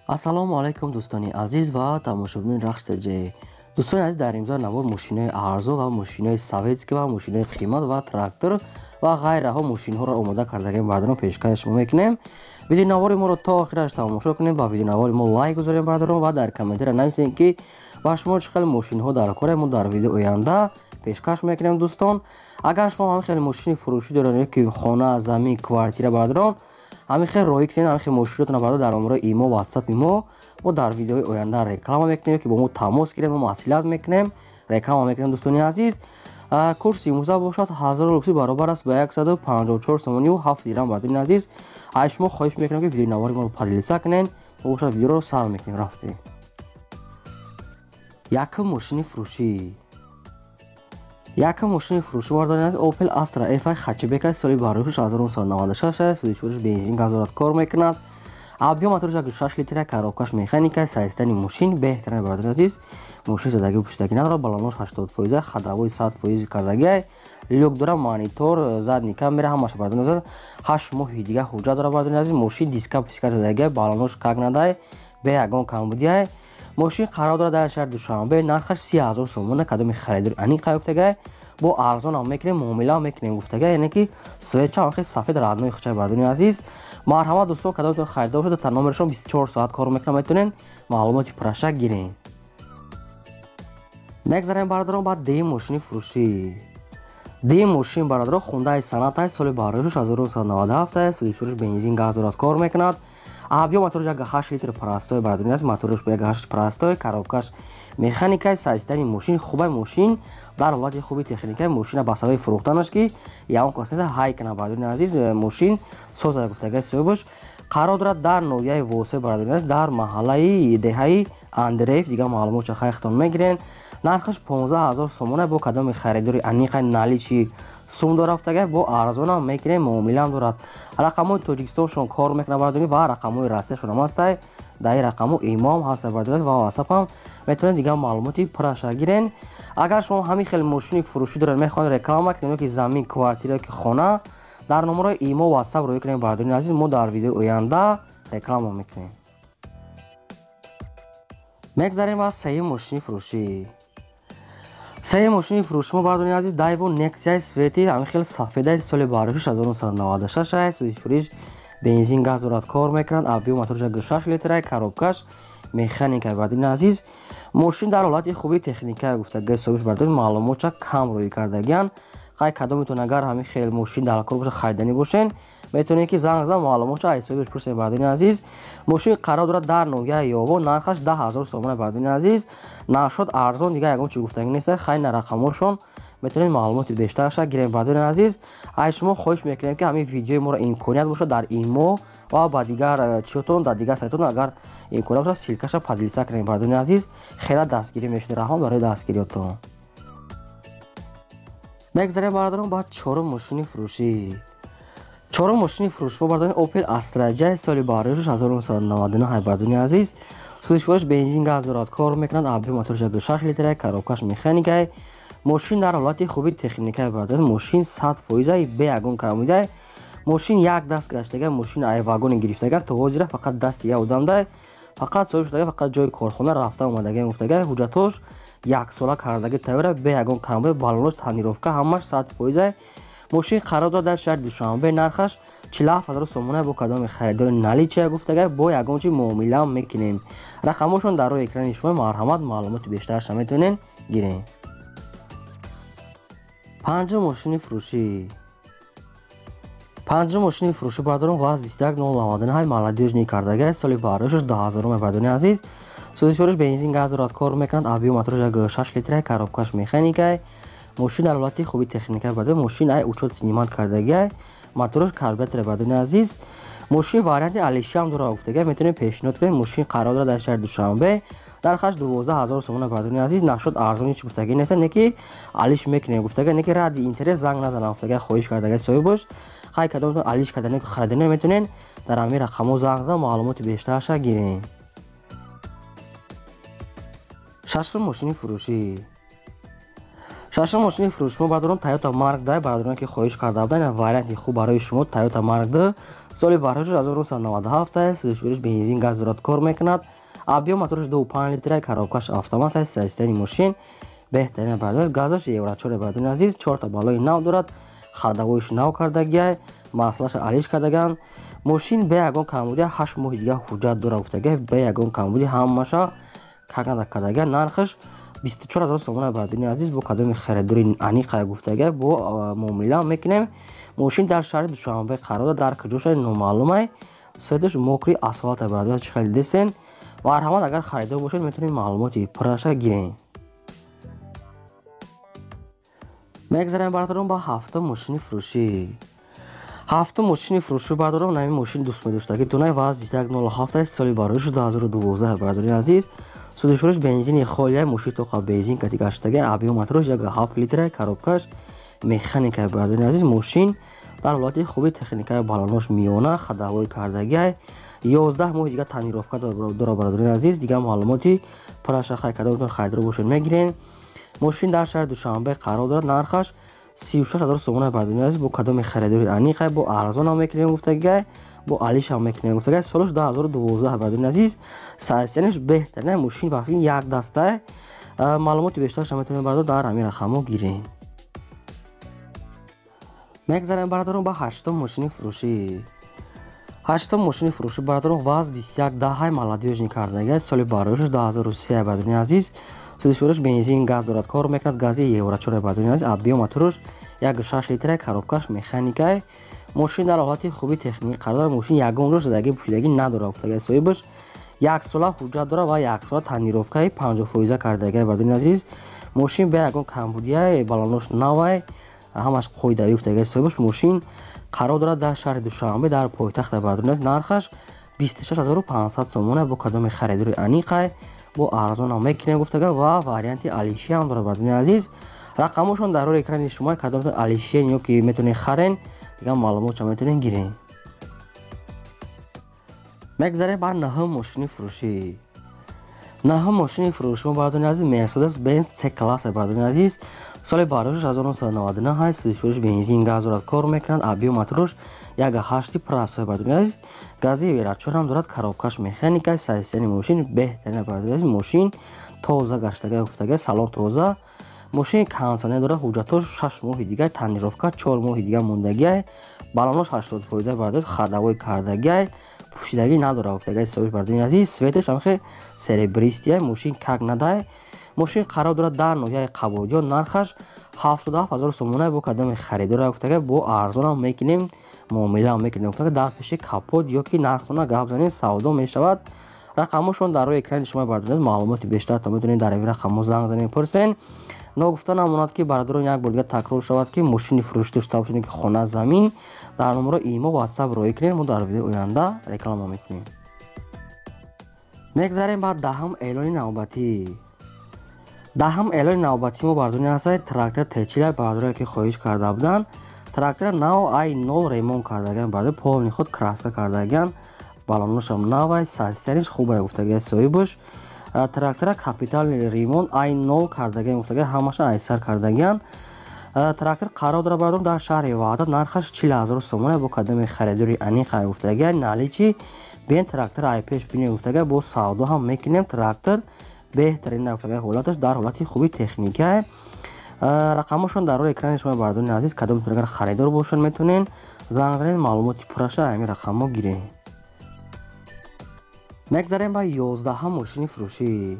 Ассалому алайкум, дӯстони азиз ва тамошобинони Рахш ТҶ. Дӯстони азиз, дар имзои навор мошинои арзон ва мошинои советский ва мошинои қимат ва трактор ва ғайраҳо мошинҳоро омода кардагем, бародарон, пешкаши шумо мекунем. Видеонавори моро то охираш тамошо кунем, ба видеонавори мо лайк гузорем, бародарон, ва дар комментария нависем, ки ба шумо чӣ хел мошинҳо дар кор, мо дар видео оянда пешкаш мекунем. Дӯстон, агар шумо ҳамин хел мошини фурӯшӣ доред, ки хона, замин, квартира, бародарон, ҳамин хел роҳӣ кунед, ҳамин хел мошинотона, бародар, дар номерои имо, ватсапи мо дар видеои оянда реклама мекунем, ки бо мо тамос гирем, мо маслиҳат мекунем, реклама мекунем. Дӯстони азиз, курси имрӯза бошад 1000 рубли баробар аст ба 154 сомонию 7 дирам. Бародари азиз, аз шумо хоҳиш мекунем, ки видеои навори моро поделиться кунед. Мо бошад видеоро сар мекунем. Рафтем. Якум мошини фурӯшӣ. Якум мошини фурӯшӣ, бародари азиз, Opel Astra F хэтчбек, соли барои 1996 аст. Сӯзишвориш бензин, газ дорад, кор мекунад. Объём мотораш 6 литра, коробкаш механика, состояние мошин беҳтарин. Бародари азиз, мошин задагӣ пӯшидагӣ надорад, баллонош 80%, ходовой 100% кардагиай, люк дора, монитор, задний камера, ҳамаша. Бародари азиз, 8 моҳи дига ҳуҷҷат дорад. Бародари азиз, мошин диска писка задагиай, баллонош как надай, бе ягон камбудиай. Мошин қарор дорад дар шаҳри Душанбе, нархаш 30 000 сомона. Кадоми харидори аниқа гуфтагай, бо арзонам мекунем, муомилаам мекунем гуфтагай, яъне ки свеча хел сафед, родной хучай. Бародари азиз, марҳамат, дӯстон, кадомтон харидор шуда, та номершон 24 соат кор мекунам, метавонед маълумоти пурраша гирем. Мегзарем, бародарон, ба дуюм мошини фурӯшӣ. Дуюм мошин, бародарон, Хундай Соната, соли барои 1997, сӯзишвориш бензин, газ дорад, кор мекунад. Объём мотораш 1,8 литр, простой. Бародари азиз, мотораш 1,8 простой, коробкаш механикай. Состояние мошин хубай, мошин дар ҳолати хуби техникай. Мошина ба сабаби фурӯхтанаш, ки ягон кас ҳай кана. Бародари азиз, мошин соза гуфтагай соҳибаш. Қарор дорад дар ноҳияи Восе, бародари азиз, дар маҳаллаи деҳаи Андреев. Дигар маълумот чахайхтон мегирен. Нархаш 15 000 сомона. Бо кадоми харидори аниқай наличный сум дорафтагай, бо арзонам мекунем, муомилаам дорад. Рақамҳои Тоҷикистоншон кор мекунад, бародари, ва рақамҳои Россияшонам ҳастай. Дар ин рақамҳо имоам ҳаста, бародари, ва ватсапам метавонед дигар маълумоти пурраша гирен. Агар шумо ҳамин хел мошини фурӯшӣ доред, мехоҳед реклама кунед, ки замин, квартира, ки хона, дар номерои имо, ватсап роҳӣ кунед. Бародари азиз, мо дар видеои оянда реклама мекунем. Мегзарем ба сеюм мошини фурӯшӣ. Сеюм мошини фурӯши мо, бародари азиз, Дайво Нексияи цвети ҳамин хел сафедаи, соли барои 1996, сӯзишвориш бензин, газ дорад, кор мекунад. Объём мотораш 6 литра, коробкаш механика. Бародари азиз, мошин дар ҳолати хуби техника гуфтагай соҳибш. Бародари, маълумотча кам роҳӣ кардагиян. Хай, кадометон агар ҳамин хел мошин дар кор боша, хариданӣ бошен, метавонед, ки занг зада, маълумотча аз соҳибаш пурсед. Бародари азиз, мошин қарор дорад дар ноҳияи Ёво, нархаш 10 000 сомона. Бародари азиз, нашод арзон, дигар ягон чи гуфтагӣ нест. Хай, на рақамҳошон метавонед маълумоти бештарша гирем. Бародари азиз, аз шумо хоҳиш мекунем, ки ҳамин видеои моро имконият бошад, дар имо ва ба дигар чиётон, дар дигар сайтотон агар имконият бошад, ссылкаша поделиться кунем. Бародари азиз, хела дастгирӣ мешуд. Раҳмат барои дастгириётон. Мегзарем, бародарон, ба чорум мошини фурӯшӣ. Чорум мошини фурӯши мо, бародарон, Opel Astra J, соли барои 1999. Бародарони азиз, сӯзишвориш бензин, газ дорад, кор мекунад. Объём мотораш 6 литра, коробкаш механикай. Мошин дар ҳолати хуби техникай. Бародарон, мошин 100%, бе ягон камбудиай. Мошин як даст гаштага, мошин ай вагоне гирифтага, то ҳозира фақат дасти як одамдай, фақат соҳиб шудага, фақат ҷои корхона рафта омадага гуфтага. Ҳуҷҷатош яксола кардаги тайёра, бе ягон камбуди, баллонош, тонировка, ҳамаш 100%. Мошин қарор дорад дар шаҳри Душанбе, нархаш 47 000 сомона. Бо кадоми харидори наличие гуфтагай, бо ягон чи муомилаам мекунем. Рақамҳошон дар рӯи экрани шумо, марҳамат, маълумоти бештарша метавонед гирем. Панҷум мошини фурӯшӣ. Панҷум мошини фурӯшӣ, бародарон, ВАЗ 21099, молодёжный кардагай, соли бароишаш 2000. Бародарони азиз, сӯзишвориш бензин, газ дорад, кор мекунад. Объём мотораш 6 литра, коробкаш механикай. Мошин дар ҳолати хуби техника. Бародари, мошин ай учёт снимать кардагиай, мотораш карбюратор. Бародарони азиз, мошин варианти алишиам дорад гуфтагай, метавонем пешниҳод кунем. Мошин қарор дорад дар шаҳри Душанбе, нархаш 12 000 сомона. Бародарони азиз, нашуд арзони чи гуфтагӣ неста, не ки алиш мекунем гуфтагай, не ки ради интерес занг назанам гуфтагай, хоҳиш кардагай соҳибош. Хай, кадомтон алиш кардане, харидане, метавонед дар ҳамин рақамҳо занг зада, маълумоти бештарша гирем. Шашум мошини фурӯшӣ. Шашум мошини фурӯши мо бародарон Toyota Mark 2, бародарон ки хоҳиш карда буданд, варианти хуб барои шумо Toyota Mark 2, соли барояш 1997, сӯзишвориш бензин газ дорад, кор мекунад. Объем мотораш 2.5 литра, коробкаш автомат аст, состояние мошин беҳтарин бародар, газаш евро 4 бародари азиз, 4 та балои нав дорад, ходовойш нав кардагиай, маслаша алиш кардаган. Мошин бе ягон камбуди 8 моҳи дига ҳуҷҷат дора гуфтагиай, бе ягон камбуди ҳамаша какнада кардагиай. Нархаш 24000 сомона бародари азиз, бо кадоми харидори аниқа гуфтагиай, бо муомила мекунем. Мошин дар шаҳри Душанбе қарор дорад, дар куҷо номаълумай, светаш мокри асфалт бародари чӣ хеле дестен. Марҳамат, агар харидор бошед, метавонед маълумоти пурраша гирем. Мегзарем бародарон ба ҳафтум мошини фурӯшӣ. Ҳафтум мошини фурӯшӣ бародарон ҳамин мошин дӯст медоштагӣ Дунай ВАЗ 2107, соли барояш 2012 бародари азиз. Сӯзишвориш бензини холия, мошин тоқа бензин кати гаштага, объем мотораш 1.7 литра, коробкаш механика бародари азиз. Мошин дар ҳолати хуби техника, балонош миёна, ходовой кардагиай, 11 моҳи дига тонировка дора бародари азиз. Дигар маълумоти пурраша хай кадомтон харидор бошед мегирем. Мошин дар шаҳри Душанбе қарор дорад, нархаш 36000 сомона бародари азиз, бо кадоми харидори аниқай, бо арзон ҳам мекунем гуфтагиай, бо алиш ҳам мекунем гуфтагиай. Солаш 2012 бародари азиз, состояниеш беҳтарин, мошин вақти як дастай. Маълумоти бештараш метавонед бародар дар ҳамин рақамҳо гирем. Мегзарем бародарон ба ҳаштум мошини фурӯшӣ. Ҳаштум мошини фурӯшӣ бародарон ВАЗ 2110 молодёжный кардагиай, соли барояш 2003 бародари азиз. Сӯзишвориш бензин газ дорад, кор мекунад, гази евро 4 бародари азиз, объем мотораш 1.6 литра, коробкаш механикай. Мошин дар ҳолати хуби техникӣ қарор дорад, мошин ягон рӯз задагӣ пӯшидагӣ надорад гуфтагиай соҳибаш. Як сола ҳуҷҷат дорад ва як сола тонировкаи 50% кардагиай бародари азиз. Мошин бе ягон камбудиай, балонош навай, ҳамаш қоидавӣ гуфтагиай соҳибаш. Мошин қарор дорад дар шаҳри Душанбе, дар пойтахт бародари азиз. Нархаш 26500 сомона, бо кадоми харидори аниқай, бо арзон ҳам мекунем гуфтага ва варианти алиши ҳам дорад бародари азиз. Рақамҳошон дар рӯи экрани шумо, кадомтон алишиен ё ки метавонед харен, дигар маълумотшо метавонед гирен. Мегзарем ба наҳум мошини фурӯшӣ. Наҳум мошини фурӯши мо бародари азиз Mercedes Benz C класс бародари азиз, соли барояш 1999, сӯзишвориш бензин газ дорад, кор мекунад, объем мотораш 1.8 простой бародари азиз, гази евро 4 ҳам дорад, коробкаш механика, состояние мошин беҳтарин бародари азиз. Мошин тоза гаштага гуфтага, салон тоза, мошин кондиционер дорад, ҳуҷҷатош 6 моҳи дига, тонировка 4 моҳи дига мондагиай, балонош 80% бародари, ходовой кардагиай, пӯшидагӣ надорад гуфтагиай соҳиб бародари азиз. Светаш ҳамхе серебристия, мошин как надай. Мошин қарор дорад дар ноҳияи Қабодиён, нархаш 77000 сомона, бо кадоми харидора гуфтагиай, бо арзон ҳам мекунем, муомила ҳам мекунем гуфтагиай. Дар пеши капот ё ки нархона гап занед, савдо мешавад. Рақамҳошон дар рӯи экрани шумо бародари азиз, маълумоти бештар то метавонед дар ин рақамҳо занг занед, пурсен. Ногуфта намонад ки бародарон як бор дигар такрор шавад ки мошини фурӯшӣ дошта бошед ки хона замин, дар номеро имо WhatsApp роӣ кунед, мо дар видеои оянда реклама мекунем. Мегзарем ба даҳум эълони навбатӣ. Даҳум эълони навбатӣ мо бародарони ҳастад трактор Т40 бародароне ки хоҳиш карда буданд. Трактора нав ай нол ремонт кардагиан бародар, полни худ краска кардагиан, балоношам навай, состояниеш хубай гуфтагиай соҳибаш. Трактора капитални ремонт ай нол кардагиан гуфтагиай, ҳамаша айсар кардагиан. Трактор қарор дорад бародарон дар шаҳри Ваҳдат, нархаш 40000 сомона, бо кадоми харидори аниқа гуфтагиай. Наличи бен трактор ай пеш бинем гуфтагиай, бо савдо ҳам мекунем. Трактор беҳтарин гуфтагиай, ҳолаташ дар ҳолати хуби техникиай. Рақамҳошон дар рӯи экрани шумо бародарони азиз, кадомтон агар харидор бошед метавонед занг занед, маълумоти пурраша ҳамин рақамҳо гиред. Мегзарем ба 11-ум мошини фурӯшӣ.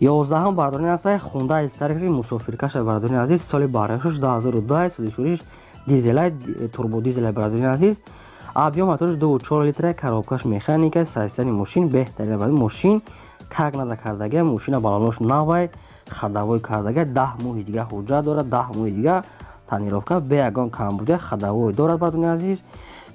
11-ум бародарони ҳастад Hyundai Starex мусофиркаша бародарони азиз, соли барояш 2010, сӯзишвориш дизелай, турбодизелай бародарони азиз, объем мотораш 2.4 литра, коробкаш механика, состояние мошин беҳтарин бародарони, мошин как нада кардагиай, мошина балонош навай, ходовой кардагиай, 10 моҳи дига ҳуҷҷат дорад, 10 моҳи дига тонировка, бе ягон камбудия, ходовой дорад бародарони азиз.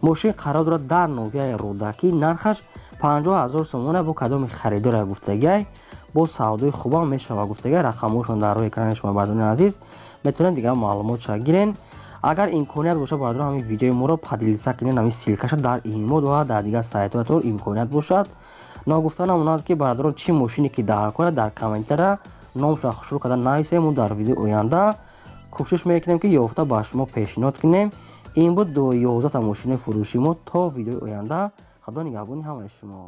Мошин қарор дорад дар ноҳияи Рӯдакӣ, нархаш 50000 сомона, бо кадоми харидора гуфтагиай, бо савдои хубам мешавад гуфтагиай. Рақамҳошон дар рӯи экрани шумо бародарони азиз, метавонед дигар маълумотша гирен. Агар имконият бошад бародарон, ҳамин видеои моро поделиться кунед, ҳамин ссылкаша дар имо ва дар дигар сайтҳоятон имконият бошад. Ногуфта намонад ки бародарон чӣ мошине ки дар кора дар комментария Номша хушрӯ карда нависем, мо дар видеои оянда кӯшиш мекунем, ки ёфта ба шумо пешниҳод кунем. Ин буд 11та мошинои фурӯши мо. То видеои оянда, Худо нигаҳбони ҳамаи шумо.